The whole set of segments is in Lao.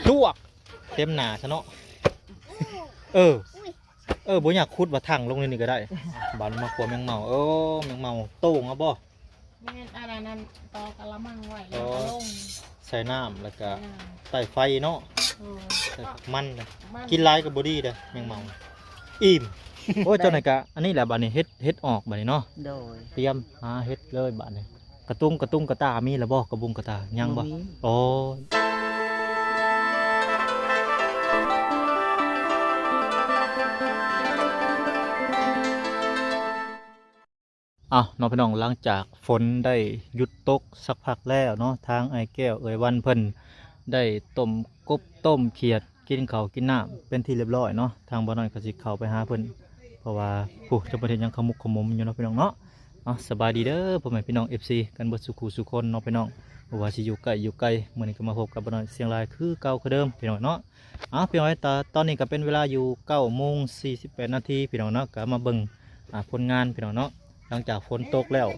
ຈວກ ເຕັມໜ້າຊະເນາະ. ເອີ ເອີ ບໍ່ຢາກຂຸດວ່າຖັງລົງໃນນີ້ກໍໄດ້. ບາດມາຄົວແມງເມົາ. ເອີ ແມງເມົາໂຕ່ງເອົາບໍ່? ແມ່ນ ອັນນັ້ນ ຕໍ່ກະລະມັງໄວ້ ອໍ ແລ້ວກໍລົງ ໃສ່ນ້ຳ ແລ້ວກໍ ອ່າ ໃສ່ໄຟເນາະ. ໂດຍ ໃສ່ມັນນະ ມັນ ກິນຫຼາຍກໍບໍ່ດີເດ້ແມງເມົາ ອີ່ມ. ໂອ້ຍ ເຈົ້ານີ້ກະອັນນີ້ແຫຼະ ບາດນີ້ເຮັດ ເຮັດອອກບາດນີ້ເນາະ. ໂດຍ ຕຽມຫາເຮັດເລີຍບາດນີ້. ກະຕຸງ ກະຕຸງກະຕ່າມີແລ້ວບໍ່? ກະບຸງກະຕ່າຍັງບໍ່? ບໍ່ມີ. ໂອ້ຍ ເອົາເນາະພີ່ນ້ອງ, ຫຼັງຈາກຝົນໄດ້ຢຸດຕົກສັກພັກແລ້ວເນາະ, ທາງອ້າຍແກ້ວເອື້ອຍວັນເພິ່ນໄດ້ຕົ້ມກົບຕົ້ມຂຽດ ກິນເຂົ້າກິນນ້ຳເປັນທີ່ລຽບຮ້ອຍເນາະ. ທາງບ່າວນ້ອຍກໍຊິເຂົ້າໄປຫາເພິ່ນ ເພາະວ່າ ຜູ້ ຈະບໍ່ເຮັດຫຍັງຂະໝຸກຂະໝົມຢູ່ເນາະພີ່ນ້ອງເນາະ. ເອົາ ສະບາຍດີເດີພໍ່ແມ່ພີ່ນ້ອງ ເອັຟຊີ ກັນເບິດສູ່ຄູ່ສູ່ຄົນເນາະພີ່ນ້ອງ, ບໍ່ວ່າຊິຢູ່ໃກ້ຢູ່ໄກ. ມື້ນີ້ກໍມາພົບກັບບ່າວນ້ອຍຊຽງລາຍຄືເກົ່າຄືເດີມພີ່ນ້ອງເນາະ. ເອົາ ພີ່ນ້ອງເອີຍ ຕອນ ຕອນນີ້ກໍເປັນເວລາຢູ່ເກົ້າໂມງສີ່ສິບແປດນາທີພີ່ນ້ອງເນາະ, ກໍມາເບິ່ງ ອ່າ ຜົນງານພີ່ນ້ອງເນາະ. ຫຼັງຈາກຝົນຕົກແລ້ວ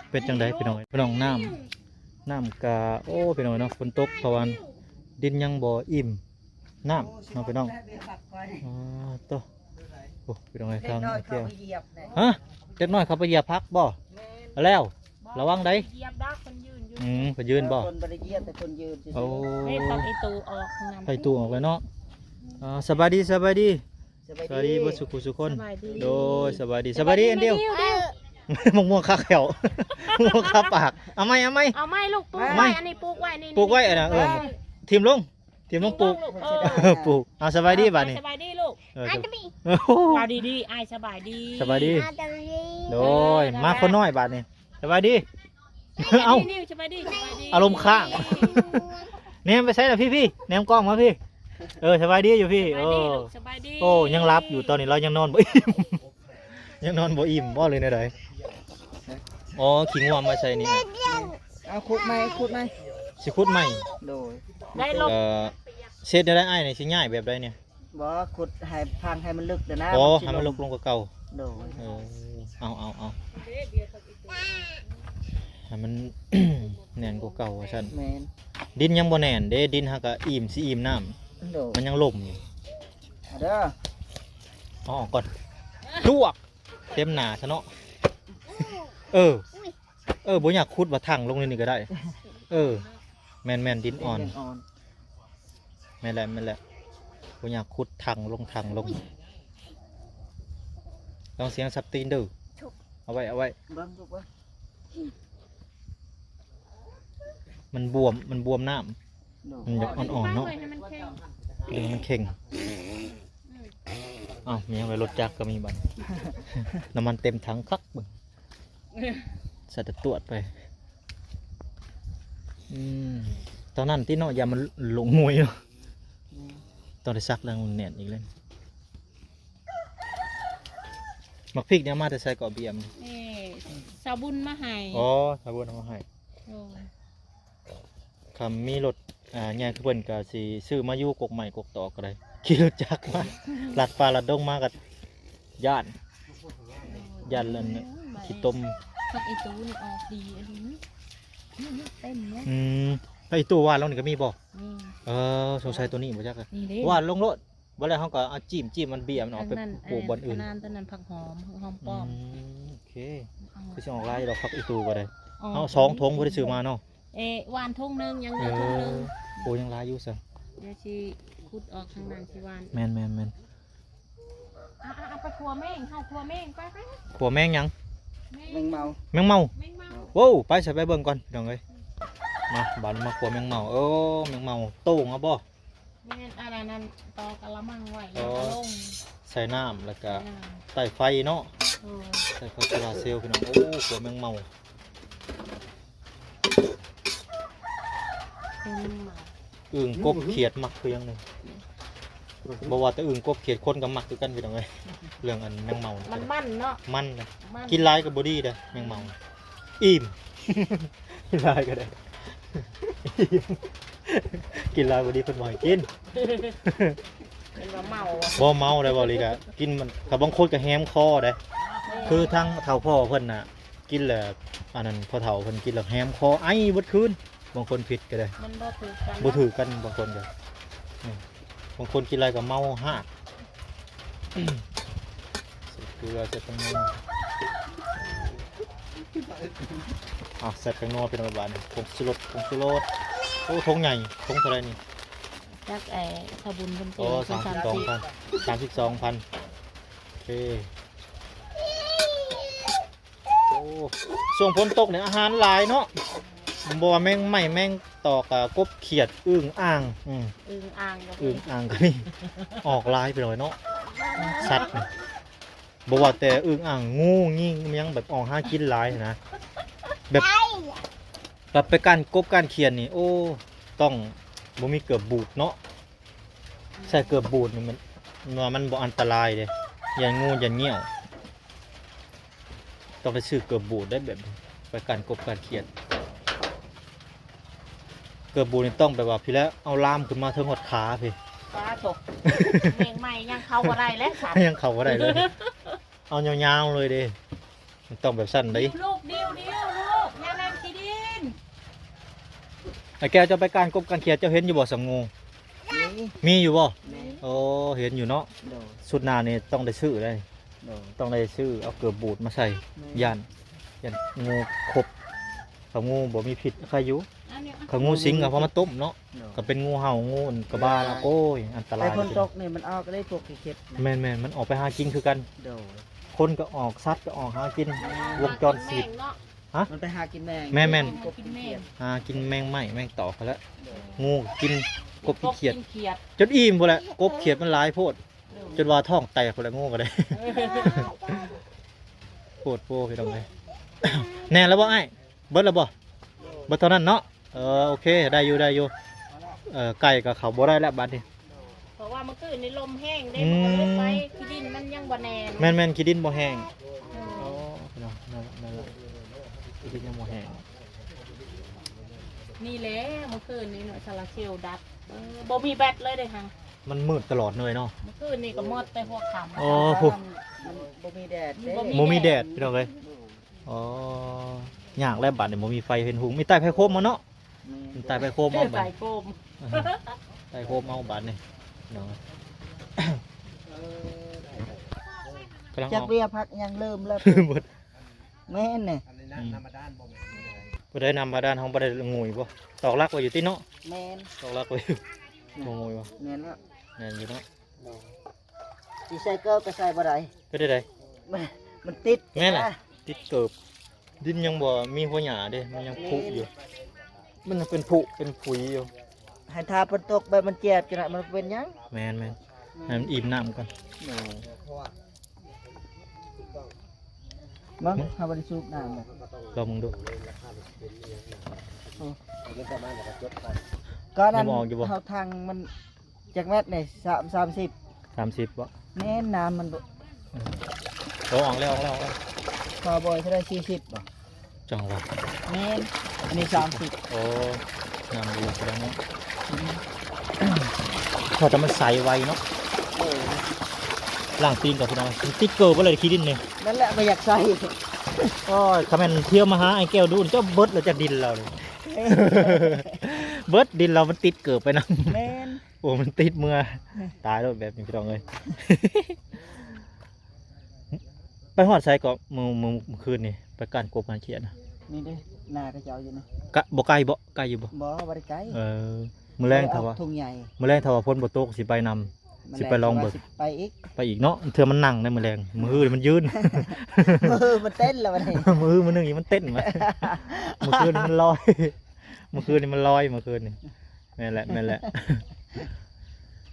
ເປັນຈັ່ງໃດພີ່ນ້ອງເອີຍ? ພີ່ນ້ອງ ນ້ຳ ນ້ຳກະ ໂອ້ ພີ່ນ້ອງເນາະ, ຝົນຕົກ ເພາະວ່າດິນຍັງບໍ່ອີ່ມນ້ຳເນາະພີ່ນ້ອງ. ອໍ ໂຕ ໂອ້ ພີ່ນ້ອງເອີຍ ທາງ ເດັກນ້ອຍເຂົາໄປຢຽບ ຮະ ເດັກນ້ອຍເຂົາໄປຢຽບຜັກບໍ່? ແມ່ນ ແລ້ວ ບໍ່ ລະວັງໃດ໋ ຢຽບດອກ ເພິ່ນຢືນຢູ່. ອືມ ເພິ່ນຢືນບໍ່? ເພິ່ນບໍ່ໄດ້ຢຽບ ແຕ່ເພິ່ນຢືນຊື່ໆ. ໂອ້ ນີ້ຜັກອີ່ຕູອອກນຳ ຜັກອີ່ຕູອອກແລ້ວເນາະ. ອ່າ ສະບາຍດີ ສະບາຍດີ ສະບາຍດີ ສະບາຍດີເບິດສູ່ຄູ່ສູ່ຄົນ. ສະບາຍດີ ໂດຍ ສະບາຍດີ ສະບາຍດີ ສະບາຍດີ ແອນດິວ. ແມ່ ມະມ່ວງຄາແຂ້ວ ມະມ່ວງຄາປາກ. ເອົາໃໝ່ ເອົາໃໝ່ ເອົາໃໝ່ລູກ ປູກ ເອົາໃໝ່ ໄວ້ ອັນນີ້ປູກໄວ້ ນີ້ ປູກໄວ້ ນີ້ ອັນນັ້ນ ເອີ ເອີ ຖິ້ມລົງ ຖິ້ມລົງ ຖິ້ມລົງລູກ ປູກ ເອີ ປູກ. ເອົາ ສະບາຍດີບາດນີ້ ສະບາຍດີລູກ. ເອີ ເອົາດີໆ ອ້າຍສະບາຍດີ ສະບາຍດີ ສະບາຍດີ. ໂດຍ ເອີ ມາຄົນນ້ອຍບາດນີ້ ສະບາຍດີ. ເອົ້າ ສະບາຍດີ ສະບາຍດີ ອາລົມຄ້າງ. ແນມໄປໃສລະ? ພີ່ໆ ແນມກ້ອງມາພີ່. ເອີ ສະບາຍດີຢູ່ພີ່. ສະບາຍດີ ເອີ ລູກ ສະບາຍດີ. ໂອ້ ຍັງຫຼັບຢູ່ຕອນນີ້ ລາວຍັງນອນບໍ່ອີ່ມ ຍັງນອນບໍ່ອີ່ມບໍ່ ຫຼືແນວໃດ? ອໍ ຂີ້ງວມມາໃສ່ນີ້. ເອົາ ຂຸດໃໝ່ ຂຸດໃໝ່ ຊິຂຸດໃໝ່. ໂດຍ ໄດ້ລົບ ເອີ ເຮັດແນວໃດອ້າຍນີ້ ຊິຍ້າຍແບບໃດນີ້? ບໍ່ ຂຸດໃຫ້ ຝັງໃຫ້ມັນເລິກເດີນະ. ອໍ ໃຫ້ມັນລົງກວ່າເກົ່າ. ໂດຍ ເອີ ເອົາ ເອົາ ເອົາ ໃຫ້ມັນແໜ້ນກວ່າເກົ່າວ່າຊັ້ນ. ແມ່ນ ດິນຍັງບໍ່ແໜ້ນເດ້ ດິນຫາກະອີ່ມ ຊິອີ່ມນ້ຳ. ໂດຍ ມັນຍັງຫຼົ່ມຢູ່. ເອົາເດີ ເອົາອອກກ່ອນ. ຈວກ ເຕັມໜ້າຊະເນາະ. ເອີ ເອີ ບໍ່ຢາກຂຸດວ່າຖັງລົງໃນນີ້ກໍໄດ້. ເອີ ແມ່ນໆ ດິນອ່ອນ ດິນອ່ອນ. ແມ່ນແຫຼະ ແມ່ນແຫຼະ ບໍ່ຢາກຂຸດຖັງລົງ ຖັງລົງ. ລອງສຽງສັບຕີນເດີ. ເອົາໄວ້ ເອົາໄວ້ ເບິ່ງລູກເບິ່ງ. ມັນບວມ ມັນບວມນ້ຳ. ໂດຍ ມັນຢາກອ່ອນໆເນາະ. ເລື່ອງມັນເຄັ່ງ. ອ້າວ ມີຫຍັງ ໄວ້ລົດຈັກກໍມີບັດ. ນ້ຳມັນເຕັມຖັງຄັກເບິ່ງ. ໃສ່ແຕ່ຕວດໄປ. ອືມ ຕອນນັ້ນຕິເນາະ ຢ້ານມັນຫຼົງງວຍເນາະ. ອືມ ຕ້ອງໄດ້ຊັກແລ້ວແໜ້ນອີກເລີຍ. ໝາກພິກນີ້ເອົາມາແຕ່ໃສເກາະ ບີເອັມ? ນີ້ ສາວບຸນມາໃຫ້. ອໍ ສາວບຸນເອົາມາໃຫ້. ໂດຍ ຄັນມີລົດ ອ່າ ໃຫຍ່ຄືເພິ່ນກໍຊິຊື້ມາຢູ່ກົກໄມ້ກົກຕອກກໍໄດ້. ຂີ່ລົດຈັກມາ ລັດປ່າລັດດົງມາກໍຢ້ານ ຢ້ານອັນ ໂອ້ຍ ຂີ້ຕົມ. ຜັກອີ່ຕູນີ້ອອກດີອີ່ຫຼີ. ນີ້ເຕັມເລີຍ. ອືມ ຜັກອີ່ຕູຫວ່ານລົງນີ້ກໍມີບໍ່? ມີ. ເອີ ສົງໄສໂຕນີ້ບໍ່ຈັກ. ນີ້ເດ້ ຫວ່ານລົງໂລດ. ບໍ່ແລ້ວເຮົາກໍເອົາຈີ້ມ ຈີ້ມມັນເບ້ຍມັນອອກໄປປູກບ່ອນອື່ນ. ຂະໜາດໂຕນັ້ນຜັກຫອມ ຫອມປ້ອມ. ອືມ ໂອເຄ ຄືຊິອອກຫຼາຍຢູ່ດອກ ຜັກອີ່ຕູກໍໄດ້. ເອົາສອງຖົງບໍ່ໄດ້ຊື້ມາເນາະ. ເອ ຫວ່ານຖົງໜຶ່ງ ຍັງເຫຼືອຖົງໜຶ່ງ. ເອີ ໂອ້ ຍັງຫຼາຍຢູ່ຊະ. ດຽວຊິຂຸດອອກທາງນັ້ນຊິຫວ່ານ. ແມ່ນໆໆ. ເອົາ ເອົາ ເອົາໄປຂົ້ວແມງ ເຮົາຂົ້ວແມງ ໄປ ໄປ. ຂົ້ວແມງຫຍັງ? ແມງເມົາ ແມງເມົາ. ແມງເມົາ. ໂອ້ ໄປຊະ ໄປເບິ່ງກ່ອນພີ່ນ້ອງເອີຍ. ມາ ບາດມາຂົ້ວແມງເມົາ. ເອີ ແມງເມົາໂຕ່ງເອົາບໍ່? ແມ່ນ ອັນນັ້ນ ຕໍ່ກະລະມັງໄວ້ ອໍ ແລ້ວກໍລົງ ໃສ່ນ້ຳ ແລ້ວກໍ ອ່າ ໃຕ້ໄຟເນາະ. ໂດຍ ໃສ່ໄຟໂຊລາເຊວພີ່ນ້ອງ. ໂອ້ ຂົ້ວແມງເມົາ. ແມງເມົາ ອຶ່ງ ກົບ ຂຽດ ມັກຄືຫຍັງນີ້. ບໍ່ວ່າແຕ່ອຶ່ງ ກົບ ຂຽດ ຄົນກໍມັກຄືກັນພີ່ນ້ອງເອີຍ. ເລື່ອງອັນແມງເມົານີ້ ມັນມັນເນາະ. ມັນນະ ມັນ ກິນຫຼາຍກໍບໍ່ດີເດ້ແມງເມົາ. ອີ່ມ ກິນຫຼາຍກໍໄດ້ ອີ່ມ ກິນຫຼາຍບໍ່ດີ ເພິ່ນບໍ່ໃຫ້ກິນ. ເພິ່ນວ່າເມົາ. ບໍ່ເມົາໄດ໋ ເວົ້າອີ່ຫຼີກະ ກິນມັນ ຖ້າບາງຄົນກໍແຫມຄໍໄດ໋. ແມ່ນ ຄືທາງເຖົ້າພໍ່ເພິ່ນນະ ກິນແລ້ວ ອັນນັ້ນ ພໍ່ເຖົ້າເພິ່ນກິນແລ້ວແຫມຄໍ ໄອເບິດຄືນ. ບາງຄົນຜິດກໍໄດ້ ມັນບໍ່ຖືກກັນ ບໍ່ຖືກກັນ ບາງຄົນກໍ ນີ້ ບາງຄົນກິນຫຼາຍກໍເມົາຮາກ. ໃສ່ເກືອ ໃສ່ແປ້ງນົວ ອ່ະ ໃສ່ແປ້ງນົວ ພີ່ນ້ອງ ບາດນີ້ ຜົງຊູລົດ ຜົງຊູລົດ. ໂອ້ ຖົງໃຫຍ່ ຖົງເທົ່າໃດນີ້? ຈັກ ເອີ ຊາວບຸນເພິ່ນຊື້ ໂອ້ ສາມສິບສອງພັນ ສາມສິບສອງພັນ. ໂອເຄ. ໂອ້ ຊ່ວງຝົນຕົກນີ້ອາຫານຫຼາຍເນາະ ບໍ່ວ່າແມງໄມ້ ແມງຕອກ ກະກົບຂຽດ ອຶ່ງອ່າງ ອືມ ອຶ່ງອ່າງກໍມີ ອຶ່ງອ່າງກໍມີ ອອກຫຼາຍໄປເລີຍເນາະ ສັດນີ້ ບໍ່ວ່າແຕ່ອຶ່ງອ່າງ ງູ ຍິງ ມັນຍັງແບບອອກຫາກິນຫຼາຍນະ ແບບ ແບບໄປກ້ານກົບກ້ານຂຽດນີ້ ໂອ້ ຕ້ອງບໍ່ມີເກີບບູດເນາະ. ໃສ່ເກີບບູດນີ້ມັນ ວ່າມັນບໍ່ອັນຕະລາຍເດ້ ຢ້ານງູຢ້ານຍ່ຽວ ຕ້ອງໄດ້ຊື້ເກີບບູດໄດ້ແບບນີ້ ໄປກ້ານກົບກ້ານຂຽດ. ເກີບບູດນີ້ຕ້ອງແບບວ່າ ພີ້ແຫຼະ ເອົາລາມຂຶ້ນມາເຖິງຮອດຂາພີ້ ປາໂທ້ ແມງໄມ້ຍັງເຂົ້າບໍ່ໄດ້ແລ້ວ ສັດ ຍັງເຂົ້າບໍ່ໄດ້ເລີຍ ເອົາຍາວໆເລີຍເດ້. ມັນຕ້ອງແບບຊັ້ນເດ້ ດິວລູກ ດິວ ດິວລູກ ຢ່າແລ່ນຂີ້ດິນ. ອ້າຍແກ້ວ ເຈົ້າໄປກ້ານກົບກ້ານຂຽດ ເຈົ້າເຫັນຢູ່ບໍ່ ສະໂງ? ມີ ມີຢູ່ບໍ່? ມີ ໂອ້ ເຫັນຢູ່ເນາະ. ໂດຍ ຊຸດໜ້ານີ້ຕ້ອງໄດ້ຊື້ໄດ໋. ໂດຍ ຕ້ອງໄດ້ຊື້ເອົາເກີບບູດມາໃສ່ ແມ່ນ ຢ້ານ ຢ້ານງູຂົບ. ຖ້າງູບໍ່ມີພິດ ໃຄຢູ່. ອັນນີ້ ຖ້າງູສິງກໍເອົາມາຕົ້ມເນາະ. ໂດຍ ກໍເປັນງູເຫົ່າ ງູກະບາລະ ໂອ້ຍ ອັນຕະລາຍ. ແຕ່ຝົນຕົກນີ້ມັນອອກເດ້ ພວກຂີ້ເຂັດນະ. ແມ່ນໆ ມັນອອກໄປຫາກິນຄືກັນ. ໂດຍ ຄົນກໍອອກ ສັດກໍອອກຫາກິນ ອືມ ວົງຈອນຊີວິດ. ຫາກິນແມງເນາະ. ຮະ? ມັນໄປຫາກິນແມງ. ແມ່ນໆ ມັນກິນແມງ ຫາກິນແມງໄມ້ແມງຕອກຫັ້ນແຫຼະ. ໂດຍ ງູກິນ ກົບກິນຂຽດ ກິນຂຽດ ຈົນອີ່ມພຸ້ນແຫຼະ. ກົບຂຽດມັນຫຼາຍໂພດ. ໂດຍ ຈົນວ່າທ້ອງແຕກພຸ້ນແຫຼະ ງູກໍໄດ້. ໂພດໂພ ພີ່ນ້ອງເອີຍ. ແນ່ນແລ້ວບໍ່ອ້າຍ? ເບິດແລ້ວບໍ່? ເບິດເທົ່ານັ້ນເນາະ. ເອີ ໂອເຄ ໄດ້ຢູ່ ໄດ້ຢູ່. ເອີ ໄກ່ກໍເຂົ້າບໍ່ໄດ້ແລ້ວບາດນີ້ ເພາະວ່າມື້ຄືນນີ້ລົມແຮງເດ້ ອືມ ມັນກໍເລີຍໄປ ຂີ້ດິນມັນຍັງບໍ່ແໜ້ນ. ແມ່ນໆ ຂີ້ດິນບໍ່ແຫ້ງ. ໂອ້ ພີ່ນ້ອງ ນັ້ນແຫຼະ ນັ້ນແຫຼະ ຂີ້ດິນຍັງບໍ່ແຫ້ງ. ນີ້ແຫຼະ ມື້ຄືນນີ້ເນາະ ໂຊລາເຊວດັບ. ເອີ ບໍ່ມີແບັດເລີຍເດ້ຫັ້ນ ມັນມືດຕະຫຼອດເລີຍເນາະ. ມື້ຄືນນີ້ກໍໝົດແຕ່ຫົວຄ່ຳ. ໂອ້ ມັນ ມັນບໍ່ມີແດດເດ້ ບໍ່ມີແດດ ບໍ່ມີແດດ ພີ່ນ້ອງເອີຍ. ອໍ ຍາກແລ້ວບາດນີ້ ບໍ່ມີໄຟເຫັນຫຸງ ມີໃຕ້ໄພໂຄມເອົາເນາະ. ແມ່ນ ມີໃຕ້ໄພໂຄມເອົາບາດ ໃຕ້ໂຄມ ເອີ ໃຕ້ໂຄມເອົາບາດນີ້ເນາະ. ກຳລັງອອກ ຈັກເບ້ຍຜັກຫຍັງເລີ່ມແລ້ວ ເບິດ. ແມ່ນແຫຼະ ອືມ ບໍ່ໄດ້ນ້ຳບາດານ ເຮົາບໍ່ໄດ້ງຸຍບໍ່? ຕອກຫຼັກໄວ້ຢູ່ຕິເນາະ. ແມ່ນ ຕອກຫຼັກໄວ້ຢູ່ ບໍ່ງຸຍບໍ່? ແມ່ນແລ້ວ ແມ່ນຢູ່ເນາະ. ໂດຍ ຊິໃສ່ເກີບກໍໃສ່ບໍ່ໄດ້. ເປັນຈັ່ງໃດ? ມັນ ມັນຕິດ. ແມ່ນແຫຼະ ຕິດເກີບ. ດິນຍັງບໍ່ມີຫົວຫຍ້າເດ້ ມັນຍັງຜຸຢູ່. ແມ່ນ ມັນຍັງເປັນຜຸເປັນຜຸຍຢູ່. ໃຫ້ຖ້າຝົນຕົກແບບມັນແຈບຈັ່ງນັ້ນ ມັນເປັນຫຍັງ? ແມ່ນໆ ໃຫ້ມັນອີ່ມນ້ຳກ່ອນ. ໂດຍ ເບິ່ງ ເຮົາບໍ່ໄດ້ສູບນ້ຳ. ລອງເບິ່ງດູ. ໂອ້ ກໍນັ້ນ ຍັງບໍ່ອອກຢູ່ບໍ່? ເຮົາທັງມັນ ຈັກແມັດນີ້? ສາມ ສາມສິບ ສາມສິບບໍ່? ແມ່ນ ນ້ຳມັນບໍ່ ໂອ້ ອອກແລ້ວ ອອກແລ້ວ ອອກແລ້ວ. ພໍບໍ່ ເທົ່າໃດ? ສີ່ສິບບໍ່? ຈັ່ງຫວະ ແມ່ນ ອັນນີ້ສາມສິບ. ໂອ້ ນ້ຳດີແສດງວ່າ ອືມ ພໍແຕ່ມັນໃສໄວເນາະ. ເອີ ລ້າງຕີນກ່ອນພີ່ນ້ອງ ມັນຕິດເກີບເບິດເລີຍ ຂີ້ດິນນີ້. ນັ້ນແຫຼະ ບໍ່ຢາກໃສ່. ໂອ້ຍ ຄັນແມ່ນທ່ຽວມາຫາອ້າຍແກ້ວດູ ເຈົ້າເບິດແລ້ວຈະດິນລາວນີ້ ເບິດດິນລາວ ມັນຕິດເກີບໄປນຳ. ແມ່ນ ໂອ້ ມັນຕິດເມືອ ຕາຍໂລດແບບນີ້ ພີ່ນ້ອງເອີຍ. ໄປຮອດໃສເກາະ ມື້ ມື້ ມື້ຄືນນີ້ ໄປກ້ານກົບກ້ານຂຽດນະ? ນີ້ເດ້ ນາຂະເຈົ້າຢູ່ນີ້. ກະ ບໍ່ໄກບໍ່? ໄກຢູ່ບໍ່? ບໍ່ ບໍ່ໄດ້ໄກ. ເອີ ມື້ແລງຖ້າວ່າ ໄປອອກທົ່ງໃຫຍ່ ມື້ແລງຖ້າວ່າຝົນບໍ່ຕົກ ຊິໄປນຳ ຊິໄປລອງເບິ່ງ. ມື້ແລງຊິວ່າຊິໄປອີກ ໄປອີກເນາະ. ເທື່ອມັນນັ່ງໄດ້ມື້ແລງ ມື້ຮືມັນຢືນ ມື້ຮືມັນເຕັ້ນແລ້ວບັດນີ້ ມື້ຮືມື້ໜຶ່ງອີກມັນເຕັ້ນ. ມື້ຄືນນີ້ມັນລອຍ ມື້ຄືນນີ້ມັນລອຍ ມື້ຄືນນີ້. ແມ່ນແຫຼະ ແມ່ນແຫຼະ.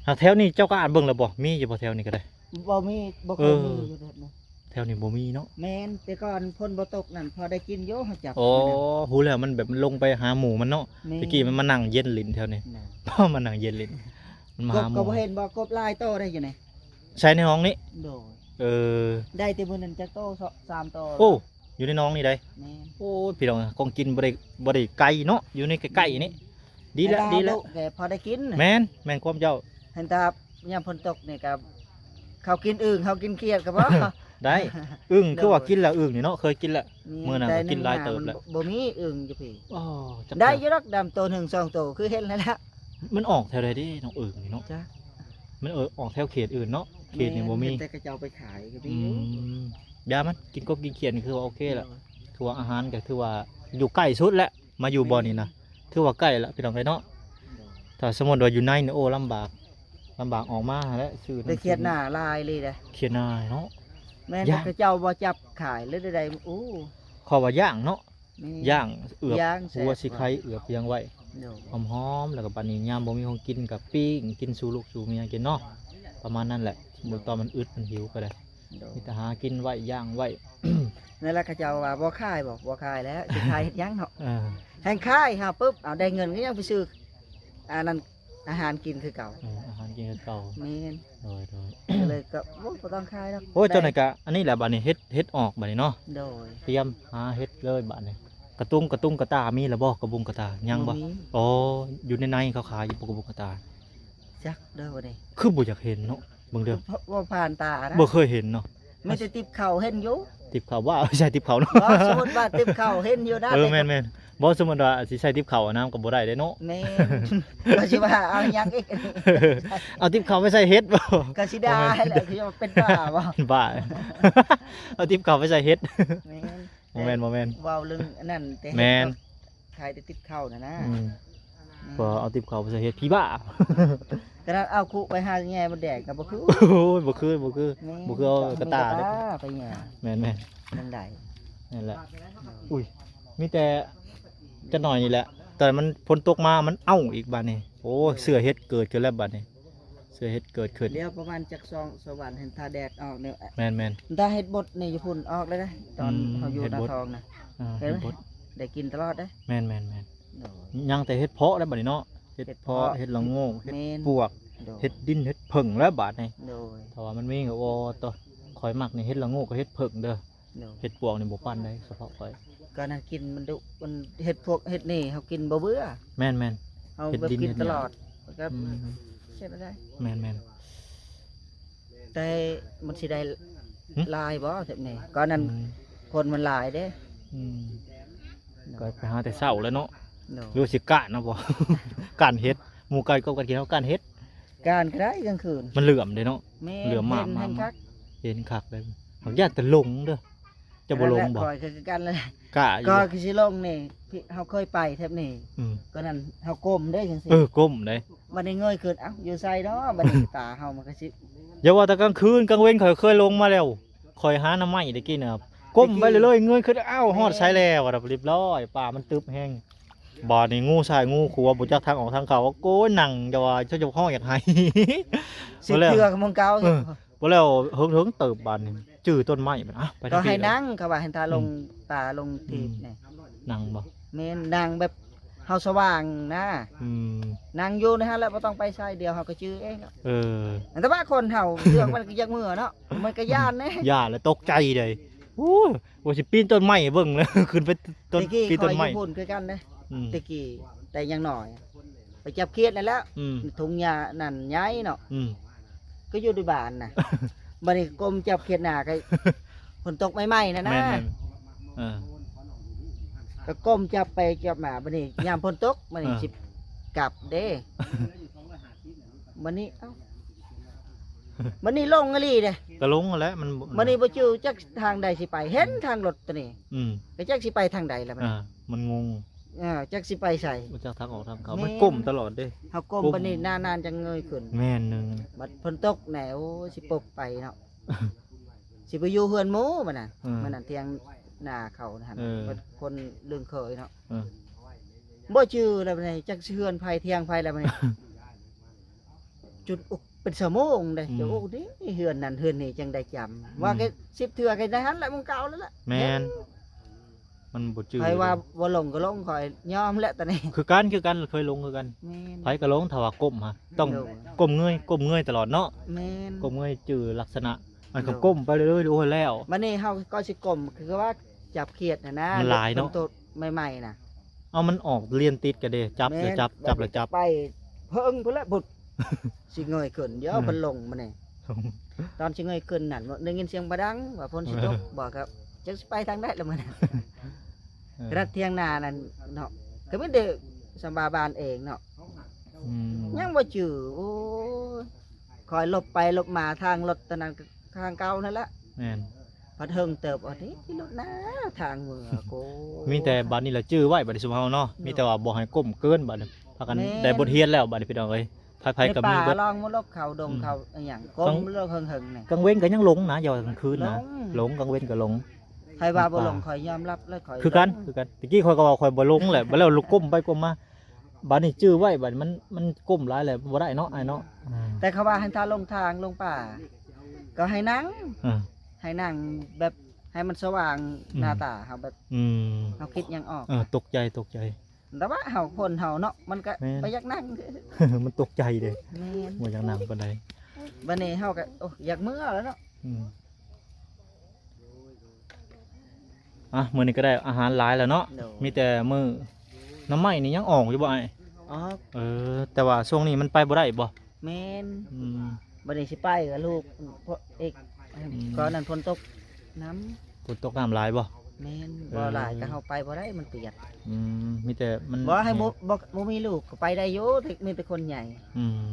ຫາກແຖວນີ້ເຈົ້າກໍອາດເບິ່ງແລ້ວບໍ່? ມີຢູ່ບໍ່ແຖວນີ້ກໍໄດ້? ບໍ່ມີ ບໍ່ເຄີຍມີຢູ່ແບບນັ້ນ. ແຖວນີ້ບໍ່ມີເນາະ. ແມ່ນ ແຕ່ກ່ອນຝົນບໍ່ຕົກນັ້ນ ພໍໄດ້ກິນຢູ່ ເຮົາຈັບ. ອໍ ຮູ້ແລ້ວ ມັນແບບມັນລົງໄປຫາໝູ່ມັນເນາະ. ແມ່ນ ແຕ່ກີ້ມັນມານັ່ງເຢັນຫຼິ້ນແຖວນີ້. ມານັ່ງເຢັນຫຼິ້ນ ມັນມາຫາໝູ່. ກໍບໍ່ເຫັນບໍ່ ກົບຫຼາຍໂຕໄດ້ຢູ່ນີ້. ໃສ່ໃນຫ້ອງນີ້? ໂດຍ. ເອີ ໄດ້ແຕ່ມື້ນັ້ນຈັກໂຕ ສອງ ສາມໂຕ. ໂອ້ ຢູ່ໃນໜອງນີ້ໃດ໋. ແມ່ນ. ໂອ້ຍ ພີ່ນ້ອງ ຂອງກິນບໍ່ໄດ້ ບໍ່ໄດ້ໄກເນາະ ຢູ່ໃນໃກ້ໆນີ້. ດີແລ້ວ ດີແລ້ວ ແຕ່ພໍໄດ້ກິນ. ແມ່ນ ແມ່ນຄວາມເຈົ້າ. ຫັ້ນຖ້າຍາມຝົນຕົກນີ້ກໍ ເຂົາກິນອຶ່ງ ເຮົາກິນຂຽດກໍພໍ. ໄດ້ ອຶ່ງ ຄືວ່າກິນແລ້ວອຶ່ງນີ້ເນາະ ເຄີຍກິນແລ້ວ. ມື້ນັ້ນກໍກິນຫຼາຍເຕີບແລ້ວ. ບໍ່ມີອຶ່ງຢູ່ພີ້. ອໍ ໄດ້ຢູ່ດອກ ດຳໂຕໜຶ່ງສອງໂຕ ຄືເຫັນແລ້ວ. ມັນອອກແຖວໃດເດ້ນ້ອງເອີງນີ້ເນາະ? ຈັກ ມັນເອີ ອອກແຖວເຂດອື່ນເນາະ ເຂດນີ້ບໍ່ມີ ແມ່ນ ເຫັນແຕ່ເຂົາເຈົ້າໄປຂາຍກໍມີ ອື ຢູ່ ມ ຢ່າມັນ ກິນກົບກິນຂຽດນີ້ຄືວ່າໂອເຄແລ້ວ ຖືວ່າອາຫານກໍຖືວ່າຢູ່ໃກ້ສຸດແລ້ວ ມາຢູ່ບ່ອນນີ້ນະ ຖືວ່າໃກ້ແລ້ວພີ່ນ້ອງເອີຍເນາະ. ໂດຍ ຖ້າສົມມຸດວ່າຢູ່ໃນນີ້ ໂອ້ ລຳບາກ ລຳບາກອອກມາຫັ້ນແຫຼະ ຊື້ ແຕ່ຂຽດໜ້າຫຼາຍເລີຍເດ້ ຂຽດໜ້າເນາະ. ແມ່ນ ຢ້າງ ເຂົາເຈົ້າບໍ່ຈັບຂາຍ ຫຼືໃດໆ ໂອ້ ເຂົາວ່າຢ້າງເນາະ ແມ່ນ ຍ່າງເອືອບ ຍ່າງແຊບ ຫົວຊິໄຄເອືອບຫຍັງໄວ້ ໂດຍ ຫອມໆ ແລ້ວກໍບາດນີ້ຍາມບໍ່ມີຂອງກິນກໍປີ້ງກິນສູ່ລູກສູ່ເມຍກິນເນາະ ປະມານນັ້ນແຫຼະ. ໂດຍ ບໍ່ຕ້ອງ ມັນອຶດມັນຫິວກໍໄດ້ ໂດຍ ມີແຕ່ຫາກິນໄວ້ ຍ່າງໄວ້ ນັ້ນແຫຼະ. ເຂົາເຈົ້າວ່າບໍ່ຂາຍບໍ່? ບໍ່ຂາຍແລ້ວ ຊິຂາຍເຮັດຫຍັງເນາະ? ເອີ ແຮ່ງຂາຍຫາປຶບ ເອົາໄດ້ເງິນກໍຍັງໄປຊື້ ອັນນັ້ນ ອາຫານກິນຄືເກົ່າ ເອີ ອາຫານກິນຄືເກົ່າ ແມ່ນ ໂດຍໆ ກໍເລີຍກໍ ໂອ້ ບໍ່ຕ້ອງຂາຍດອກ. ໂອ້ຍ ໄດ້ ເຈົ້ານີ້ກະ ອັນນີ້ແຫຼະບາດນີ້ ເຫັດ ເຫັດອອກບາດນີ້ເນາະ ໂດຍ ຕຽມຫາເຫັດເລີຍບາດນີ້. ກະຕຸງ ກະຕຸງກະຕ່າມີແລ້ວບໍ່? ກະບຸງກະຕ່າຍັງບໍ່? ບໍ່ມີ ອໍ ຢູ່ໃນໃນເຂົາຂາຍຢູ່ບໍ່ ກະບຸງກະຕ່າ? ຈັກເດີບາດນີ້ ຄືບໍ່ຢາກເຫັນເນາະ ເບິ່ງເດີ ບໍ່ຜ່ານຕານະ ບໍ່ເຄີຍເຫັນເນາະ. ມີແຕ່ຕິບເຂົ້າເຫັນຢູ່ ຕິບເຂົ້າ ວ່າໃສ່ຕິບເຂົ້າເນາະ ບໍ່ ສົມມຸດວ່າຕິບເຂົ້າເຫັນຢູ່ນະ. ເອີ ແມ່ນໆ ບໍ່ ສົມມຸດວ່າຊິໃສ່ຕິບເຂົ້ານຳກໍບໍ່ໄດ້ເດ້ເນາະ. ແມ່ນ ກໍຊິວ່າເອົາຫຍັງອີກ ເອົາຕິບເຂົ້າໄປໃສ່ເຫັດບໍ່? ກໍຊິດ່າແຫຼະ ຄືວ່າເປັນບ້າບໍ່? ເປັນບ້າ ເອົາຕິບເຂົ້າໄປໃສ່ເຫັດ ແມ່ນ ບໍ່ແມ່ນ ບໍ່ແມ່ນ ເວົ້າເລື່ອງອັນນັ້ນແຕ່ ແມ່ນ ຂາຍແຕ່ຕິບເຂົ້ານັ້ນນະ ອືມ ແມ່ນ ກໍເອົາຕິບເຂົ້າໄປໃສ່ເຫັດ ຜີບ້າ ຂະໜາດເອົາຄຸໄປຫາແຍ່ມົດແດງກໍບໍ່ຄື. ໂອ້ຍ ບໍ່ຄື ບໍ່ຄື ແມ່ນ ບໍ່ຄືເອົາກະຕ່າເດ້ ໄປແຍ່ ແມ່ນໆ ຈັ່ງໃດ ນັ້ນແຫຼະ. ອຸ້ຍ ມີແຕ່ຈັກໜ້ອຍນີ້ແຫຼະ ຕອນມັນຝົນຕົກມາມັນເອົ້າອີກບາດນີ້ ໂອ້ຍ ເຊື້ອເຫັດເກີດຂຶ້ນແລ້ວບາດນີ້ ເຊື້ອເຫັດເກີດຂຶ້ນ. ດຽວປະມານຈັກສອງສາມວັນຫັ້ນ ຖ້າແດດອອກນີ້ ແມ່ນໆ ຖ້າເຫັດບົດນີ້ຢູ່ພຸ້ນອອກເລີຍເດ້ ຕອນ ອືມ ເຮົາຢູ່ນາທອງນະ ເຫັດບົດ ເຫັນໄໝ? ໄດ້ກິນຕະຫຼອດເດ້ ແມ່ນໆໆ ໂດຍ ຍັງແຕ່ເຫັດເຜາະແລ້ວບາດນີ້ເນາະ ເຫັດເຜາະ ເຫັດລະໂງກ ເຫັດ ແມ່ນ ປວກ ໂດຍ ເຫັດດິນ ເຫັດເຜິ້ງແລ້ວບາດນີ້ ໂດຍ ຖ້າວ່າມັນມີກໍ ໂອ້ ໂຕ ຂ້ອຍມັກນີ້ເຫັດລະໂງກກັບເຫັດເຜິ້ງເດີ ໂດຍ ເຫັດປວກນີ້ບໍ່ປານໃດ ສະເພາະຂ້ອຍ ກໍນັ້ນກິນມັນດຸ ມັນເຫັດພວກເຫັດນີ້ເຮົາກິນບໍ່ເບື່ອ ແມ່ນໆ ເຮົາແບບກິນຕະຫຼອດ ເຫັດດິນເຫັດຫຍັງ ກໍ ອືມ ເຮັດໄດ້ ແມ່ນໆ ແຕ່ມັນຊິໄດ້ ຫຶ ຫຼາຍບໍ່ແບບນີ້ ກໍນັ້ນ ອືມ ຄົນມັນຫຼາຍເດ້ ອືມ ກໍໄປຫາແຕ່ເຊົ້າແລ້ວເນາະ ໂດຍ ຫຼືຊິກ້ານເອົາບໍ່ ກ້ານເຫັດ ໝູ່ໄກ່ກົບກັນກິນ ເຮົາກ້ານເຫັດ ກ້ານກໍໄດ້ກາງຄືນ ມັນເຫຼື້ອມເດ້ເນາະ ແມ່ນ ເຫຼື້ອມມາກ ເຫັນ ມາກ ເຫັນຄັກ ເຫັນຄັກເລີຍ ຫາກຢ້ານແຕ່ຫຼົງເດີ ເຈົ້າບໍ່ຫຼົງບໍ່? ຂ້ອຍຄືກັນແຫຼະ ກ້າຢູ່ ກໍຄືຊິຫຼົງນີ້ ເຮົາເຄີຍໄປແຖບນີ້ ອືມ ກໍນັ້ນເຮົາກົ້ມເດ້ຈັ່ງຊີ້ ເອີ ກົ້ມເດ້ ບັດນີ້ເງີຍຂຶ້ນ ເອົ້າ ຢູ່ໃສເນາະ ບັດນີ້ຕາເຮົາມັນກໍຊິ ຢ່າວ່າແຕ່ກາງຄືນ ກາງເວັນຂ້ອຍເຄີຍລົງມາແລ້ວ ຂ້ອຍຫາໜໍ່ໄມ້ໄດ້ກິນນະ ກົ້ມໄປເລື້ອຍໆ ເງີຍຂຶ້ນ ອ້າວ ຮອດໃສແລ້ວ ລຽບຮ້ອຍ ປ່າມັນຕຶບແຮງ ບາດນີ້ງູຊ້າຍງູຂວາ ບໍ່ຈັກທາງອອກທາງເຂົ້າ ໂອ້ຍ ນັ່ງ ຢ່າວ່າເຈົ້າ ເຈົ້າຂອງຢາກໄຫ້ ສິບເທື່ອກໍໝ່ອງເກົ່າ ເອີ ບໍ່ແລ້ວເຫິງໆເຕີບບາດນີ້ ຈື່ຕົ້ນໄມ້ບາດ ອະ ໄປທາງ ກໍໃຫ້ນັ່ງ ເຂົາວ່າໃຫ້ຕາລົງ ອືມ ຕາລົງທີ່ ອືມ ນີ້ ນັ່ງບໍ່? ແມ່ນ ນັ່ງແບບເຮົາສະຫວ່າງນະ ອືມ ນັ່ງຢູ່ໃນຫັ້ນແຫຼະ ບໍ່ຕ້ອງໄປໃສ ດຽວເຮົາກໍຈື່ເອງ ເອີ ແຕ່ວ່າຄົນເຮົາ ເລື່ອງມັນກໍຢາກເມືອເນາະ ມັນກໍຢ້ານເດ້ ຢ້ານແລ້ວຕົກໃຈເດ້ ໂອ້ຍ ວ່າຊິປີນຕົ້ນໄມ້ເບິ່ງແລ້ວ ຂຶ້ນໄປຕົ້ນ ປີນຕົ້ນໄມ້ ແຕ່ກີ້ຂ້ອຍຢູ່ພຸ້ນຄືກັນເດ້ ອືມ ແຕ່ກີ້ ແຕ່ຍັງນ້ອຍ ໄປຈັບຂຽດນັ້ນແຫຼ້ວ ອືມ ທຸງຫຍ້ານັ້ນໃຫຍ່ເນາະ ອືມ ກໍຢູ່ໃນບ້ານນະ ບັດນີ້ກົ້ມຈັບຂຽດໜ້າ ກໍຝົນຕົກໃໝ່ໆນັ້ນນະ ແມ່ນໆ ເອີ ກໍກົ້ມຈັບໄປຈັບມາ ບັດນີ້ຍາມຝົນຕົກ ບັດນີ້ ເອີ ຊິກັບເດ້ ບັດນີ້ ເອົ້າ ບັດນີ້ລົງອີ່ຫຼີເດ້ ກໍລົງຫັ້ນແຫຼະ ມັນ ບັດນີ້ບໍ່ຈື່ຈັກທາງໃດຊິໄປ ເຫັນທາງລົດໂຕນີ້ ອືມ ກໍຈັກຊິໄປທາງໃດລະບັດນີ້ ອ່າ ມັນງົງ ເອີ ຈັກຊິໄປໃສ ບໍ່ຈັກທາງອອກທາງເຂົ້າ ແມ່ນ ມັນກົ້ມຕະຫຼອດເດ້ ເຮົາກົ້ມ ກົ້ມ ບັດນີ້ນານໆຈັ່ງເງີຍຂຶ້ນ ແມ່ນ ໜຶ່ງ ບັດຝົນຕົກແນ່ ໂອ້ຍ ຊິປົກໄປເນາະ ຊິໄປຢູ່ເຮືອນໝູ່ບັດນັ້ນ ເອີ ມື້ນັ້ນຖຽງນາເຂົາຫັ້ນ ເອີ ຄົນລຶ້ງເຂີຍເນາະ ເອີ ບໍ່ຈື່ແລ້ວບັດນີ້ ຈັກຊິເຮືອນໃຜຖຽງໃຜແລ້ວບັດນີ້ ຈຸດອຸກເປັນຊົ່ວໂມງເດ້ ອືມ ໂອ້ ນີ້ເຮືອນນັ້ນເຮືອນນີ້ຈັ່ງໄດ້ຈຳ ອືມ ວ່າກໍສິບເທື່ອກໍໄດ້ຫັ້ນແຫຼະ ໝ່ອງເກົ່າແລ້ວລະ ແມ່ນ ມັນບໍ່ຈື່ ໃຜວ່າບໍ່ລົງກໍລົງ ຂ້ອຍຍອມແຫຼະຕອນນີ້ ຄືກັນ ຄືກັນ ເຄີຍລົງຄືກັນ ແມ່ນ ໃຜກໍລົງ ຖ້າວ່າກົ້ມຫະ ຕ້ອງ ໂດຍ ກົ້ມເງີຍ ກົ້ມເງີຍຕະຫຼອດເນາະ ແມ່ນ ກົ້ມເງີຍຈື່ລັກສະນະ ມັນກໍ ໂດຍ ກົ້ມໄປເລື້ອຍໆ ໂອ້ຍ ແລ້ວ ບັດນີ້ເຮົາກໍຊິກົ້ມ ຄືວ່າຈັບຂຽດຫັ້ນນະ ມັນຫຼາຍເນາະ ຝົນຕົກໃໝ່ໆນະ ເອົາ ມັນອອກລຽນຕິດກັນເດ້ ຈັບແລ້ວຈັບ ແມ່ນ ຈັບແລ້ວຈັບ ໄປເພິງພຸ້ນແຫຼະພຸ້ນ ຊິເງີຍຂຶ້ນ ດຽວ ເອີ ເພິ່ນລົງມານີ້ ຕອນຊິເງີຍຂຶ້ນນັ້ນ ໄດ້ຍິນສຽງບາດັງວ່າຝົນຊິຕົກ ເອີ ບໍ່ ກໍຈັກຊິໄປທາງໃດລະມື້ນັ້ນ ເອີ ຂະໜາດຖຽງນານັ້ນເນາະ ກໍມີແຕ່ສຳບາບ້ານເອງເນາະ ອືມ ຍັງບໍ່ຈື່. ໂອ້ຍ ຂ້ອຍຫຼົບໄປຫຼົບມາທາງລົດຕອນນັ້ນກໍທາງເກົ່ານັ້ນລະ. ແມ່ນ ພັດເຫິງເຕີບ ໂອ້ ທີ່ລົດນາທາງເມືອໂກ. ມີແຕ່ບາດນີ້ລະຈື່ໄວ້ ບາດນີ້ຊຸມເຮົາເນາະ ແມ່ນ ມີແຕ່ວ່າບໍ່ໃຫ້ກົ້ມເກີນ. ບາດນີ້ພາກັນ ແມ່ນ ໄດ້ບົດຮຽນແລ້ວ ບາດນີ້ພີ່ນ້ອງເອີຍ ໃຜໆກໍມີເບິດ ປ່າລອງມະຫຼົກເຂົາດົງເຂົາ ອືມ ອີ່ຫຍັງ ກາງ ກົ້ມເລີກເຫິງໆນີ້ ກາງເວັນກໍຍັງຫຼົງນະ ຢ່າວ່າກາງຄືນນະ ຫຼົງ ຫຼົງ ກາງເວັນກໍຫຼົງ. ໃຜວ່າບໍ່ຫຼົງ ຂ້ອຍຍອມຮັບເລີຍ ຂ້ອຍ ຄືກັນ ຫຼົງ ຄືກັນ. ຕະກີ້ຂ້ອຍກໍວ່າຂ້ອຍບໍ່ຫຼົງແຫຼະ ບາດແລ້ວຫຼົງ ກົ້ມໄປກົ້ມມາ. ບາດນີ້ຈື່ໄວ້ ບາດນີ້ມັນ ມັນກົ້ມຫຼາຍແລ້ວບໍ່ໄດ້ເນາະ ອ້າຍເນາະ. ອືມ ແຕ່ເຂົາວ່າໃຫ້ຖ້າຫຼົງທາງຫຼົງປ່າ ກໍໃຫ້ນັ່ງ ເອີ ໃຫ້ນັ່ງແບບໃຫ້ມັນສະຫວ່າງ ອືມ ໜ້າຕາເຮົາແບບ ອືມ ເຮົາຄິດຫຍັງອອກ. ເອີ ຕົກໃຈ ຕົກໃຈ ແຕ່ວ່າເຮົາ ຄົນເຮົາເນາະ ມັນກໍ ແມ່ນ ບໍ່ຢາກນັ່ງ ມັນຕົກໃຈເດ້. ແມ່ນ ບໍ່ຢາກນັ່ງປານໃດ. ບັດນີ້ເຮົາກໍ ໂອ້ ຢາກເມືອແລ້ວເນາະ. ອືມ ອ່ະ ມື້ນີ້ກໍໄດ້ອາຫານຫຼາຍແລ້ວເນາະ. ໂດຍ ມີແຕ່ມື້ ໜໍ່ໄມ້ນີ້ຍັງອອກຢູ່ບໍ່ອ້າຍ? ອອກ. ເອີ ແຕ່ວ່າຊ່ວງນີ້ມັນໄປບໍ່ໄດ້ບໍ່? ແມ່ນ. ອືມ ບັດນີ້ຊິໄປກັບລູກ ເພາະເອກ ອືມ ກໍນັ້ນຝົນຕົກນຳ. ຝົນຕົກ ນ້ຳຫຼາຍບໍ່? ແມ່ນ. ເອີ ບໍ່ຫຼາຍກໍເຮົາໄປບໍ່ໄດ້ ມັນປຽກ. ອືມ ມີແຕ່ມັນ ບໍ່ໃຫ້ ແຫ້ງ ບໍ່ ບໍ່ ບໍ່ມີລູກກໍໄປໄດ້ຢູ່ ມີແຕ່ຄົນໃຫຍ່. ອືມ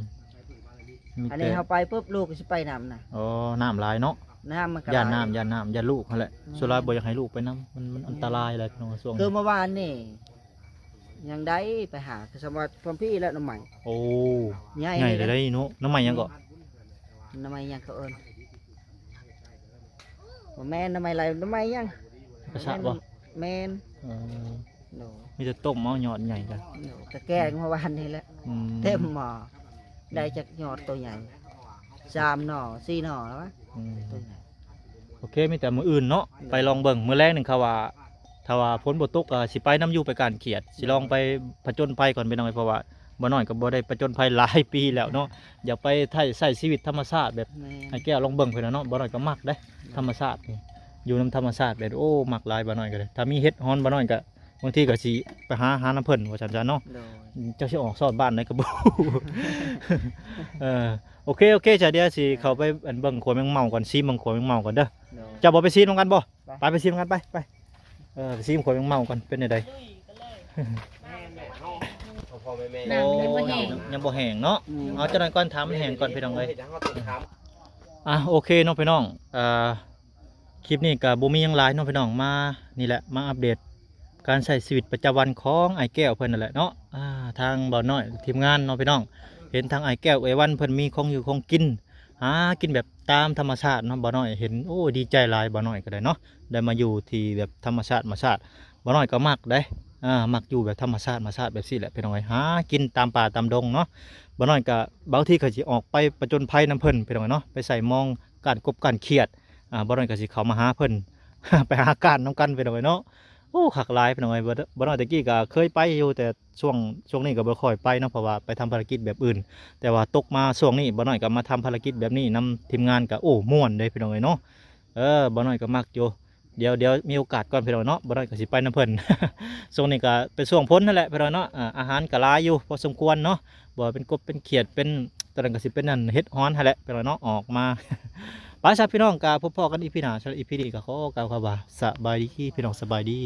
ມີແຕ່ ອັນນີ້ເຮົາໄປປຸບ ລູກກໍຊິໄປນຳນະ. ອໍ ນ້ຳຫຼາຍເນາະ. ນ້ຳມັນກໍ ຢ້ານນ້ຳ ຫຼາຍ ຢ້ານນ້ຳ ຢ້ານລູກຫັ້ນແຫຼະ. ແມ່ນ. ສ່ວນຫຼາຍບໍ່ຢາກໃຫ້ລູກໄປນຳ ມັນ ມັນອັນຕະລາຍຫຼາຍ ພີ່ນ້ອງ ຊ່ວງ ຄືເມື່ອວານນີ້ ຍັງໄດ້ໄປຫາ ຄືສຳວ່າພວກພີ່ແລ້ວໜໍ່ໄມ້. ໂອ້ ໃຫຍ່ ໃຫຍ່ເລີຍ ເລີຍໄດ໋ເນາະ. ໜໍ່ໄມ້ຫຍັງເກາະ? ໜໍ່ໄມ້ຫຍັງເຂົາເອີ້ນ? ບໍ່ແມ່ນໜໍ່ໄມ້ໄລ່ ໜໍ່ໄມ້ຫຍັງ? ກະຊະບໍ່? ແມ່ນ. ເອີ ໂດຍ ມີແຕ່ຕົ້ມເອົາຍອດໃຫຍ່ກະ ໂດຍ ກະແກງເມື່ອວານນີ້ແຫຼະ. ອືມ ເຕັມໝໍ້ ໄດ້ຈັກຍອດໂຕໃຫຍ່ ສາມໜໍ່ ສີ່ໜໍ່ແລ້ວວະ. ອືມ ໂຕໃຫຍ່. ໂອເຄ ມີແຕ່ມື້ອື່ນເນາະ ໂດຍ ໄປລອງເບິ່ງ. ມື້ແລງໜຶ່ງ ເຂົາວ່າ ຖ້າວ່າຝົນບໍ່ຕົກກໍຊິໄປນຳຢູ່ ໄປກ້ານຂຽດ ຊິລອງໄປຜະຈົນໄພກ່ອນ ພີ່ນ້ອງເອີຍ ເພາະວ່າ ບ່າວນ້ອຍກໍບໍ່ໄດ້ຜະຈົນໄພຫຼາຍປີແລ້ວເນາະ. ຢາກໄປໄທ ໃຊ້ຊີວິດທຳມະຊາດແບບ ແມ່ນ ອ້າຍແກ້ວລອງເບິ່ງເພິ່ນນະເນາະ. ບ່າວນ້ອຍກໍມັກເດ້ ແມ່ນ ທຳມະຊາດນີ້ ຢູ່ນຳທຳມະຊາດແບບ ໂອ້ ມັກຫຼາຍ ບ່າວນ້ອຍກໍເດ້. ຖ້າມີເຫັດຮອນ ບ່າວນ້ອຍກໍບາງທີກໍຊິໄປຫາ ຫານຳເພິ່ນວ່າຊັ້ນຊະເນາະ. ໂດຍ ເຈົ້າຊິອອກຊອດບ້ານໃດກໍບໍ່ຮູ້. ເອີ ໂອເຄ ໂອເຄ ຊະ ດຽວຊິເຂົ້າໄປ ເອີ ອັນເບິ່ງຂົວແມງເມົາກ່ອນ ຊີມເບິ່ງຂົວແມງເມົາກ່ອນເດີ. ໂດຍ ເຈົ້າບໍ່ໄປຊີມນຳກັນບໍ່? ໄປ ໄປ ໄປຊີມກັນ ໄປ ໄປ ເອີ ໄປຊີມຂົວແມງເມົາກ່ອນ ເປັນແນວໃດ? ນ້ຳຍັງບໍ່ແຫ້ງ ຍັງບໍ່ແຫ້ງເນາະ. ອືມ ເອົາຈັກໜ້ອຍກ່ອນ ຖ້າມັນແຫ້ງກ່ອນ ພີ່ນ້ອງເອີຍ. ອ່ະ ໂອເຄເນາະ ພີ່ນ້ອງ ເອີ ຄລິບນີ້ກໍບໍ່ມີຫຍັງຫຼາຍເນາະ ພີ່ນ້ອງ ມານີ້ແຫຼະ ມາອັບເດດການໃຊ້ຊີວິດປະຈຳວັນຂອງອ້າຍແກ້ວເພິ່ນນັ້ນແຫຼະເນາະ. ອ່າ ທາງບ່າວນ້ອຍ ທີມງານເນາະ ພີ່ນ້ອງ ເຫັນທາງອ້າຍແກ້ວ ເອື້ອຍວັນ ເພິ່ນມີຂອງຢູ່ຂອງກິນ ຫາກິນແບບຕາມທຳມະຊາດເນາະ. ບ່າວນ້ອຍເຫັນ ໂອ້ ດີໃຈຫຼາຍ ບ່າວນ້ອຍກໍໄດ້ເນາະ ໄດ້ມາຢູ່ທີ່ແບບທຳມະຊາດມາຊາດ. ບ່າວນ້ອຍກໍມັກເດ້ ອ່າ ມັກຢູ່ແບບທຳມະຊາດມາຊາດແບບຊີ້ແຫຼະ ພີ່ນ້ອງເອີຍ ຫາກິນຕາມປ່າຕາມດົງເນາະ. ບ່າວນ້ອຍກໍບາງທີກໍຊິອອກໄປປະຈົນໄພນຳເພິ່ນ ພີ່ນ້ອງເອີຍເນາະ ໄປໃສ່ມອງກ້ານກົບກ້ານຂຽດ. ອ່າ ບ່າວນ້ອຍກໍຊິເຂົ້າມາຫາເພິ່ນ ໄປຫາກ້ານນຳກັນ ພີ່ນ້ອງເອີຍເນາະ. ໂອ້ ຄັກຫຼາຍ ພີ່ນ້ອງເອີຍ. ບ່າວ ບ່າວນ້ອຍແຕ່ກີ້ກໍເຄີຍໄປຢູ່ ແຕ່ ຊ່ວງ ຊ່ວງນີ້ກໍບໍ່ຄ່ອຍໄປເນາະ ເພາະວ່າໄປທຳພາລະກິດແບບອື່ນ. ແຕ່ວ່າຕົກມາຊ່ວງນີ້ ບ່າວນ້ອຍກໍມາທຳພາລະກິດແບບນີ້ນຳທີມງານ ກໍ ໂອ້ ມ່ວນເດ້ ພີ່ນ້ອງເອີຍເນາະ. ເອີ ບ່າວນ້ອຍກໍມັກຢູ່. ດຽວ ດຽວມີໂອກາດກ່ອນ ພີ່ນ້ອງເນາະ ບ່າວນ້ອຍກໍຊິໄປນຳເພິ່ນ. ຊ່ວງນີ້ກໍເປັນຊ່ວງຝົນຫັ້ນແຫຼະ ພີ່ນ້ອງເນາະ. ອາ ອາຫານກໍຫຼາຍຢູ່ພໍສົມຄວນເນາະ ບໍ່ວ່າເປັນກົບເປັນຂຽດ ເປັນ ຕອນນັ້ນກໍຊິເປັນອັນເຫັດຮອນຫັ້ນແຫຼະ ພີ່ນ້ອງເນາະ ອອກມາ. ໄປຊະ ພີ່ນ້ອງ ກໍພົບພໍ້ກັນອີພີໜ້າ. ສຳລັບອີພີນີ້ກໍຂໍກ່າວຄຳວ່າ ສະບາຍດີ ພີ່ນ້ອງ ສະບາຍດີ.